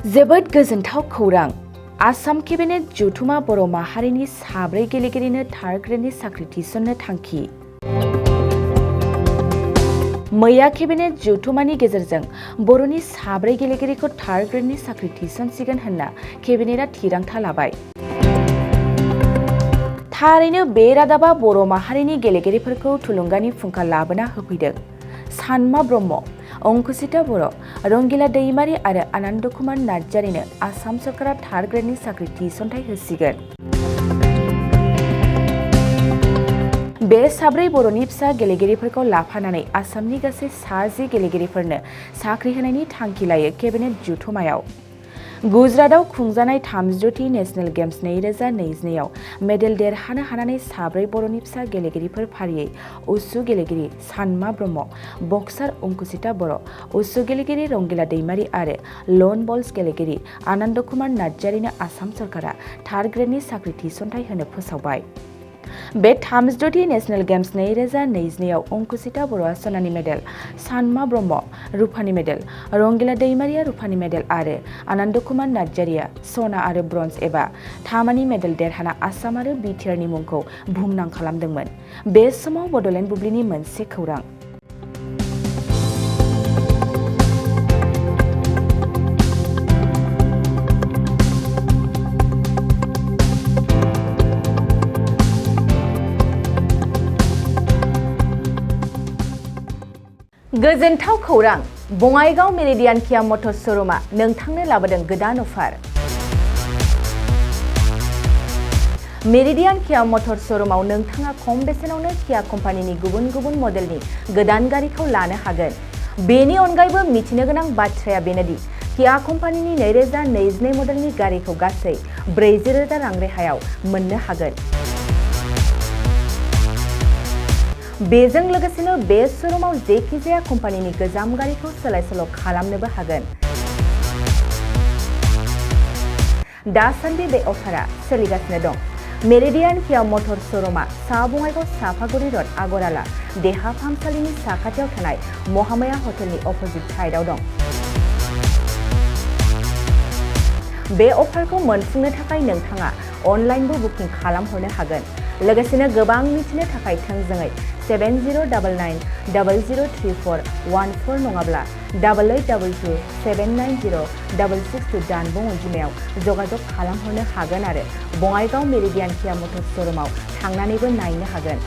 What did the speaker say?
जोबोद गोजोनथाव खौरां। आसाम केबिनेट जथुमा बर' माहारिनि 4 गेलेगिरिनो थार्ड ग्रेडनि साख्रि थिसननो थांखि। मैया केबिनेट जथुमानि गेजेरजों बर'नि 4 गेलेगिरिखौ थार्ड ग्रेडनि साख्रि थिसनसिगोन होनना केबिनेटआ थिरांथा लाबाय। थारैनो बे रादाबा बर' माहारिनि गेलेगिरिफोरखौ थुलुंगानि फुंखा लाबोना होफैदों। सानमा ब्रह्म, अंकुसिता बर', रंगिला दैमारी आरो आनन्द कुमार नार्जारीनो आसाम सरकारा थार्ड ग्रेडनि साख्रि थिसनथाइ होसिगोन। बे 4 बर'नि फिसा गेलेगिरिफोरखौ लाफानानै आसामनि गासै 10 गेलेगिरिफोरनो साख्रि होनायनि थांखि लायो केबिनेट जथुमायाव। गुजरातआव खुंजानाय 30थि नेशनेल गेम्स 2022 आव मेडेल देरहानो हानानै 4 बर'नि फिसा गेलेगिरिफोर फारियै उसु गेलेगिरि सानमा ब्रह्म, बक्सार अंकुसिता बर', उसु गेलेगिरि रंगिला दैमारी आरो लन बल्स गेलेगिरि आनन्द कुमार नार्जारीनो आसाम सरकारा थार्ड ग्रेडनि साख्रि थिसनथाइ होनो फोसावबाय। बे 30थि नेशनेल गेम्स 2022 आव अंकुसिता बर'आ सनानि मेडेल, सानमा ब्रह्म रुपानि मेडेल, रंगिला दैमारीया रुपानि मेडेल आरो आनन्द कुमार नार्जारीया सना आरो ब्रन्ज एबा तामानि मेडेल देरहाना आसाम आरो बिटिआरनि मुंखौ बुहुमनां खालामदोंमोन। बे समाव बड'लेण्ड बुब्लिनि मोनसे खौरां। गोजोनथाव खौरां। बङाइगाव मेरिडियान किया मटर्स श'रुमआ नोंथांनो लाबोदों गोदान अफार। मेरिडियान किया मटर्स श'रुमआव नोंथाङा खम बेसेनावनो किया कम्पानिनि गुबुन गुबुन मडेलनि गोदान गारिखौ लानो हागोन। बेनि अनगायैबो मिथिनो गोनां बाथ्राया बेनोदि किया कम्पानिनि 2022 मडेलनि गारिखौ गासै 40,000 रां रेहायाव मोननो हागोन। बेजों लोगोसेनो बे श'रुमाव जेखिजाया कम्पानिनि गोजाम गारिखौ सोलाय सोल' खालामनोबो हागोन। दासान्दि बे अफारा सोलिगासिनो दं। मेरिडियान किया मटर्स श'रुमआ सा बङाइगाव सापागुरि र'ड आगराला देहा फाहामसालिनि साखाथियाव थानाय महामाया हटेलनि अपोजिट साइडआव दं। बे अफारखौ मोनफुंनो थाखाय नोंथाङा अनलाइनबो बुकिं खालामहरनो हागोन। लोगोसेनो गोबां मिथिनो थाखाय थोंजोङै 7099003414 नङाब्ला 8822790662 जानबुं अनजिमायाव जगाजग खालामहरनो हागोन आरो बङाइगाव मेरिडियान किया मटर्स श'रुमआव थांनानैबो नायनो हागोन।